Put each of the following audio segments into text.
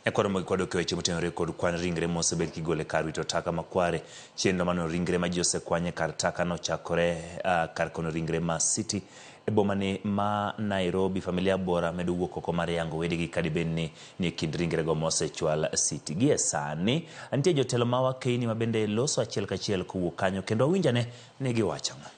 Nyakwar Ramogi kwadok e weche motenore kod kwan ringre mosebed kigolo e kar wito taka ma Kware. Chenro mar nono ringre ma ji osekwany e kar taka nochakore uh, kar kono ringre ma City e bomani ma Nairobi. Familia buora medo wuok oko mar yango wedegi kadibed ni ni e kind ringrego mosechwal City. Gie sani nitie jotelo ma wakeini ma bende loso achiel kachiel kowuok kanyo kendo awinjane ni giwacho ang'o.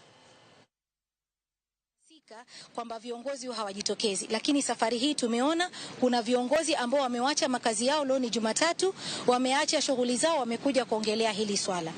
Kwamba viongozi hawajitokezi, lakini safari hii tumeona kuna viongozi ambao wamewacha makazi yao. Leo ni Jumatatu, wameacha shughuli zao, wamekuja kuongelea hili swala.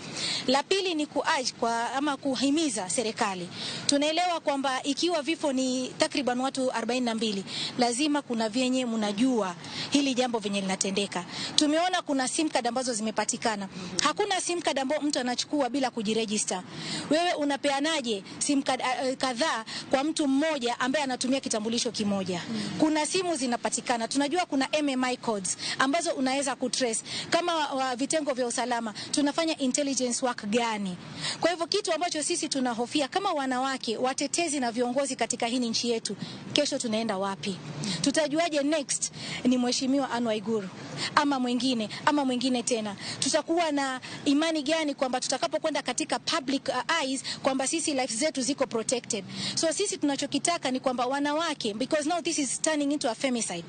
La pili ni kuaj kwa ama kuhimiza serikali. Tunaelewa kwamba ikiwa vifo ni takriban watu 42, lazima kuna vyenye mnajua hili jambo venye linatendeka. Tumeona kuna sim card ambazo zimepatikana. Hakuna sim card ambayo mtu anachukua bila kujiregister. Wewe unapeanaje sim card kadhaa kwa mtu mmoja ambaye anatumia kitambulisho kimoja? Kuna simu zinapatikana, tunajua kuna MMI codes ambazo unaweza kutrace. Kama wa vitengo vya usalama tunafanya intelligence work gani? Kwa hivyo kitu ambacho sisi tunahofia kama wanawake watetezi na viongozi katika hii nchi yetu, kesho tunaenda wapi? Tutajuaje next ni Mheshimiwa Anne Waiguru ama mwingine ama mwingine tena? Tutakuwa na imani gani kwamba tutakapokwenda katika public eyes kwamba sisi life zetu ziko protected? So sisi tunachokitaka ni kwamba wanawake, because now this is turning into a femicide,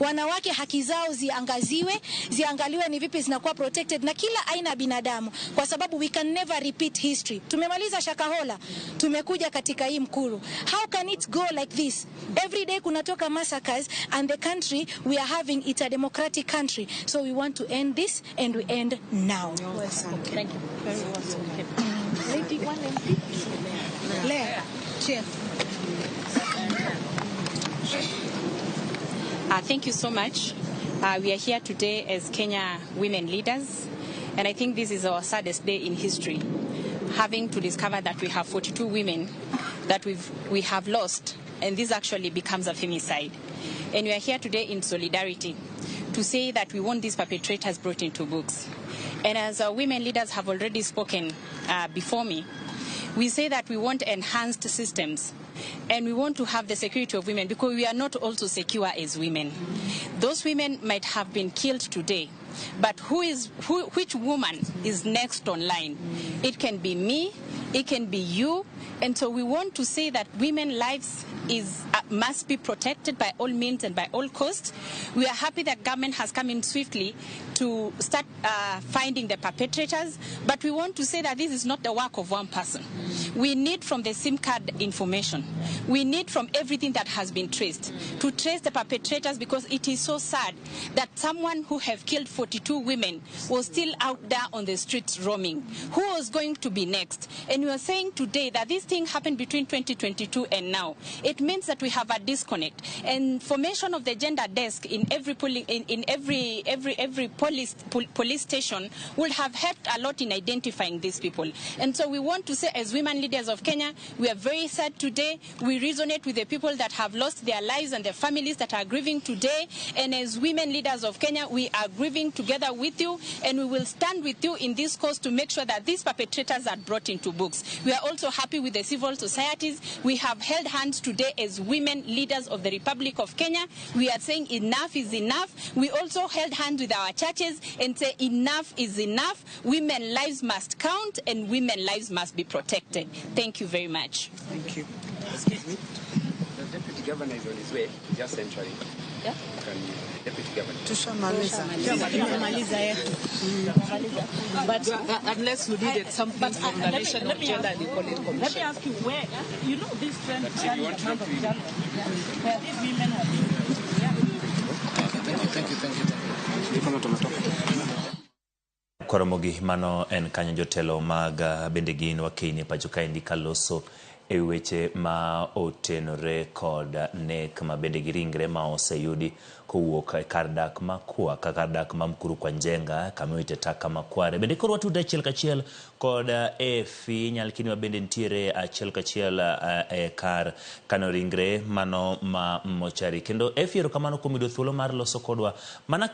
wanawake haki zao ziangaziwe, ziangaliwe ni vipi zinakuwa protected na kila aina ya binadamu, kwa sababu we can never repeat history. Tumemaliza Shakahola, tumekuja katika hii Mkuru. How can it go like this? Every day kunatoka massacres and the country we are having, it's a democratic country. So we want to end this and we end now. Thank you. Very well. Lady one MP. Lea, chair. Thank you so much. We are here today as Kenya women leaders, and I think this is our saddest day in history, having to discover that we have 42 women that we have lost, and this actually becomes a femicide. And we are here today in solidarity to say that we want these perpetrators brought into books. And as our women leaders have already spoken before me, we say that we want enhanced systems and we want to have the security of women, because we are not also secure as women. Those women might have been killed today, but which woman is next online? It can be me, it can be you. And so we want to say that women's lives must be protected by all means and by all costs. We are happy that government has come in swiftly to start finding the perpetrators, but we want to say that this is not the work of one person. We need from the SIM card information. We need from everything that has been traced to trace the perpetrators, because it is so sad that someone who have killed 42 women was still out there on the streets roaming. Who was going to be next? And we are saying today that this thing happened between 2022 and now. It means that we have a disconnect. And formation of the gender desk in every police station would have helped a lot in identifying these people. And so we want to say, as women leaders of Kenya, we are very sad today. We resonate with the people that have lost their lives and the families that are grieving today. And as women leaders of Kenya, we are grieving together with you, and we will stand with you in this cause to make sure that these perpetrators are brought into books. We are also happy with the civil societies. We have held hands today as women leaders of the Republic of Kenya. We are saying enough is enough. We also held hands with our churches and say enough is enough. Women lives must count and women lives must be protected. Thank you very much. Thank you. Excuse me. The deputy governor is on his way. Just entering. Yeah. Can deputy governor. Tushamaliza. But unless you needed something from the National Gender and Equality Commission. Let me ask you, where, you know, this trend began in the month of January, where these women have been. Thank you, thank you, thank you. Koromogi mano en kanyo jotelo mag bende gin wakeini pacho kaendi kaloso e weche ma otenore kod nek ma bende gi ringre ma oseyudi kowuok e kar dak ma Kwa, kar dak ma Mkuru kwa Njenga kama owite taka ma Kware. Bende koro watudre achiel kachiel kod AFP Nyalkini ma bende nitiere achiel kachiel e kar kano ringre mano ma mochari. Kendo AFP erokamano kuom yudo thuolo mar loso kodwa. Mana